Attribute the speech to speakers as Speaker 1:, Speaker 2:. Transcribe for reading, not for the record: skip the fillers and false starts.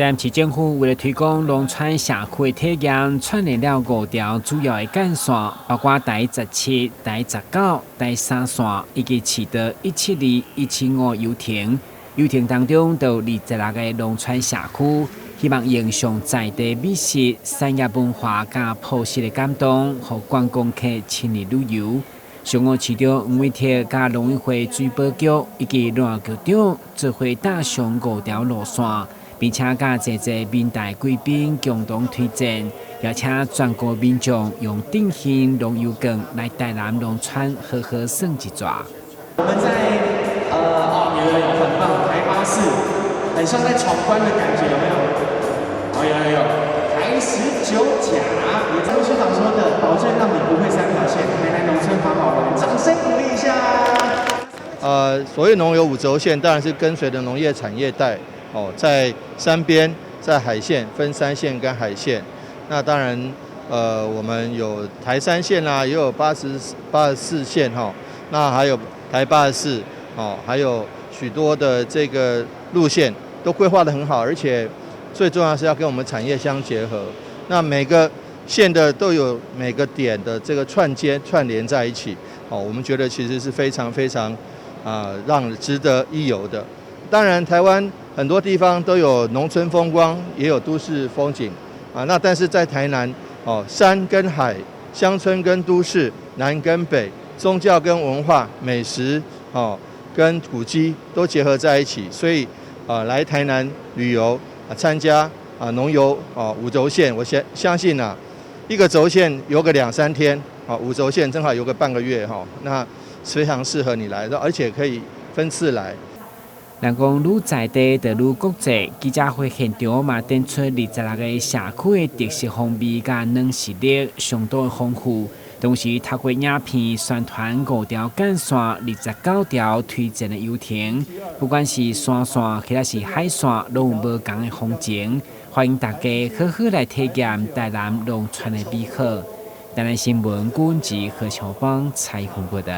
Speaker 1: 台南市政府為了推廣農村社區的體驗，串聯了五條主要的幹線，包括台17、台19、台三線以及市道172、175遊程。遊程當中都有26個農村社區，希望用上在地美食、產業文化佮樸實的感動，予觀光客親歷旅遊。上午市長黃偉哲佮農委會水保局以及農業局長做伙搭上五條路線，並且佮濟濟民代貴賓共同推薦，邀請全國民眾用振興農遊券來台南農村好好耍一逝。
Speaker 2: 我們在哦，有有有，很棒，台84，很像在闖關的感覺，有沒有？哦，有有有，台19甲，也張市長說的，保證讓你不會三條線，台南農村好好玩，掌聲鼓勵一下。
Speaker 3: 所謂農遊五軸線，當然是跟隨著農業產業帶。哦，在山邊、在海線分山線跟海線，那當然，我們有台三線啦，也有84線哈，那還有台84哦，還有許多的這個路線都規劃得很好，而且最重要是要跟我們產業相結合。那每個線的都有每個點的這個串接串聯在一起，哦，我們覺得其實是非常非常啊，讓值得一遊的。當然，台灣很多地方都有農村風光，也有都市風景啊。那但是在台南，哦，山跟海，鄉村跟都市，南跟北，宗教跟文化、美食，哦，跟古蹟都結合在一起。所以，啊，來台南旅遊啊，參加啊農遊啊五軸線，我相信啊，一個軸線遊個兩三天，啊，五軸線正好遊個半個月哈，那非常適合你來，而且可以分次來。
Speaker 1: 人講愈在地就愈國際，記者會現場嘛展出26個社區的特色風味佮軟實力相當豐富，同時透過影片宣傳五條幹線、29條推薦的遊程，不管是山線或者是海線，攏有無仝的風情，歡迎大家好好來體驗台南農村的美好。台南新聞郭文吉何小芳採訪報導。